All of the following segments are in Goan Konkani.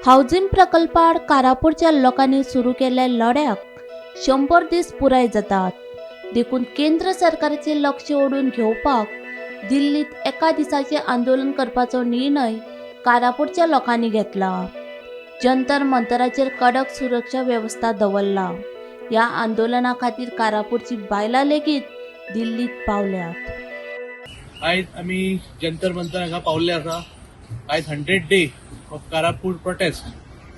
हावजींग प्रकल्पाआड कारापूरच्या लोकांनी सुरू केल्ल्या लढ्याक 100 दीस पुराय जातात. देखून केंद्र सरकाराचें लक्ष ओडून घेवपाक दिल्लीत एका दिसाचें आंदोलन करपाचो निर्णय कारापूरच्या लोकांनी घेतला. जंतर मंतराचेर कडक सुरक्षा वेवस्था दवरला. ह्या आंदोलना खातीर कारापूरची बायलां लेगीत दिल्लीत पावल्यात. आयज आमी जंतर मंतर हांगा पावल्ले आसा. आयज 100 डे ऑफ कारापूर प्रोटेस्ट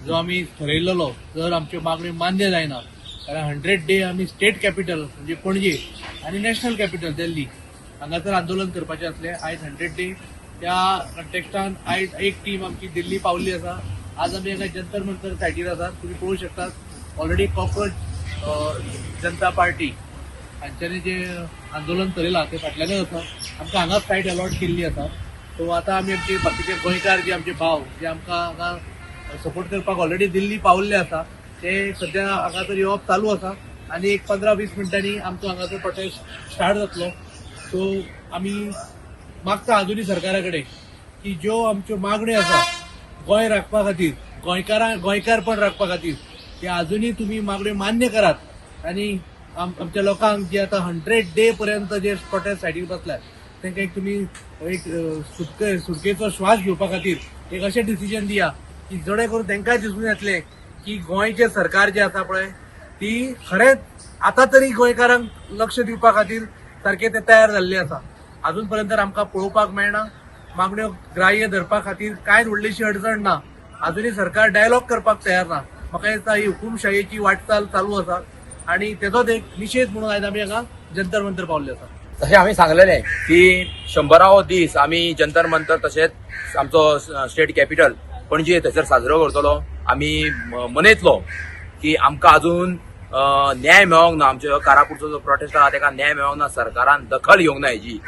जो आमी थरयलेलो, जर आमच्यो मागण्यो मान्य जायना जाल्यार 100 डे आमी स्टेट कॅपिटल म्हणजे पणजे आनी नॅशनल कॅपिटल दिल्ली हांगासर आंदोलन करपाचें आसलें. आयज 100 डे, त्या कंटेक्स्टान आयज एक टीम आमची दिल्ली पावल्ली आसा. आज आमी हांगा जंतर मंतर सायटीर आसात. तुमी पळोवंक शकतात, ऑलरेडी कॉक्रोच जनता पार्टी हांच्यांनी जे आंदोलन चलयलां ते फाटल्यानच आसा. आमकां हांगाच सायट अलॉट केल्ली आसा. सो आतां आमी आमचे बाकीचे गोंयकार, जे आमचे भाव, जे आमकां हांगा सपोर्ट करपाक ऑलरेडी दिल्ली पावल्ले आसा, ते सद्या हांगासर येवप चालू आसा आनी एक 15-20 मिनटांनी आमचो हांगासर प्रोटेस्ट स्टार्ट जातलो. सो आमी मागता अजुनूय सरकारा कडेन की ज्यो आमच्यो मागण्यो आसा गोंय राखपा खातीर, गोंयकारां गोंयकारपण राखपा खातीर, ते अजुनूय तुमी मागण्यो मान्य करात आनी आमच्या लोकांक जे आतां 100 डे पर्यंत जे प्रोटेस्ट सायडीक बसल्यात तांकां एक तुमी एक सुटकेचो श्वास घेवपा खातीर एक अशें डिसिजन दिया की जेणे करून तांकांय दिसून येतलें की गोंयचें सरकार जें आसा पळय ती खरेंच आतां तरी गोंयकारांक लक्ष दिवपा खातीर सारकें ते तयार जाल्ले आसा. अजून पर्यंत आमकां पळोवपाक मेळना. मागण्यो ग्राह्य धरपा खातीर कांयच व्हडलीशी अडचण ना. अजुनूय सरकार डायलॉग करपाक तयार ना. म्हाका दिसता ही हुकुमशायेची वाटचाल चालू आसा आणि तेजोच एक निशेध म्हणून आयज आमी हांगा जंतर मंतर पावल्ले आसा. तशें आमी सांगलेलें की 100वो दीस आमी जंतर मंतर तशेंच आमचो स्टेट कॅपिटल पणजे थंयसर साजरो करतलो. आमी मनयतलो की आमकां अजून न्याय मेळोंक ना. आमचो कारापूरचो जो प्रोटेस्ट आहा तेका न्याय मेळोंक ना. सरकारान दखल घेवंक ना हेजी.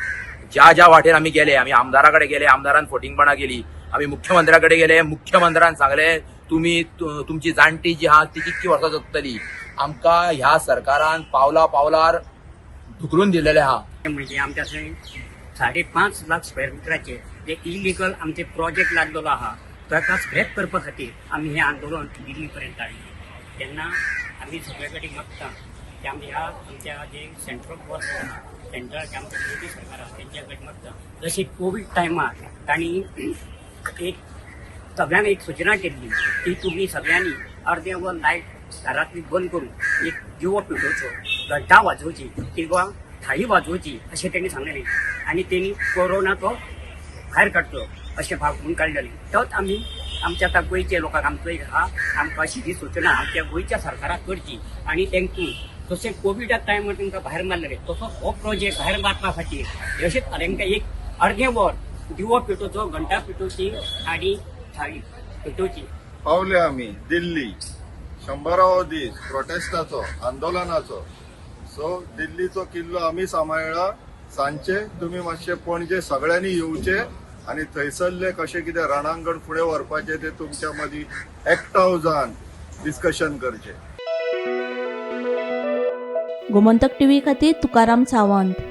ज्या ज्या वाटेर आमी गेले, आमी आमदारा कडेन गेले, आमदारान फटींगपणां केली. आमी मुख्यमंत्र्या कडेन गेले, मुख्यमंत्र्यान सांगले तुमी तुमची जाणटी जी आहा ती कितकी वर्सां जगतली. आमकां ह्या सरकारान पावला पावलार धुकलून दिलेलें आहा. म्हणजे आमच्या थंय 5.5 लाख स्क्वेअर मिटराचे जे इलिगल आमचे प्रोजेक्ट लागलेलो आहा, ताका स्क्रॅप करपा खातीर आमी हें आंदोलन दिल्ली पर्यंत हाडलें. तेन्ना आमी सगळे कडेन मागता की आमी ह्या आमच्या जे सेंट्रल गव्हर्नमेंट आहा, सेंट्रल आमच्या मोदी सरकार आहा, तेंच्या कडेन मागता, जशें कोवीड टायमार तांणी एक सगळ्यांक एक सुचना केल्ली की तुमी सगळ्यांनी अर्दें वर लायट घरांतली बंद करून एक दिवो पेटोवचो, घंटा वाजोवची किंवा थाळी वाजोवची अशें तेणी सांगलेलें आनी तेणी कोरोनाचो भायर काडचो अशें भाग म्हणून काडलेलें. तोच आमी आमच्या आतां गोंयच्या लोकांक आमचो एक आहा, आमकां अशी ही सुचना आमच्या गोंयच्या सरकाराक करची आनी तांकां जशें कोविडा टायमार तांकां भायर मारलेलें तसो हो प्रोजेक्ट भायर मारपा खातीर अशेंच तांकां एक अर्दें वर दिवो पेटोवचो, घंटा पेटोवची आनी थाळी पेटोवची. पावले आमी दिल्ली. 100वो दीस प्रोटेस्टाचो, आंदोलनाचो. सो दिल्लीचो किल्लो आमी सांबाळ्ळा. सांजचे तुमी मातशे पणजे सगळ्यांनी येवचे आनी थंयसरले कशें कितें रणांगण फुडें व्हरपाचें तें तुमच्या मदीं एकठांय जावन डिस्कशन करचें. गोमंतक टीव्ही खातीर तुकाराम सावंत.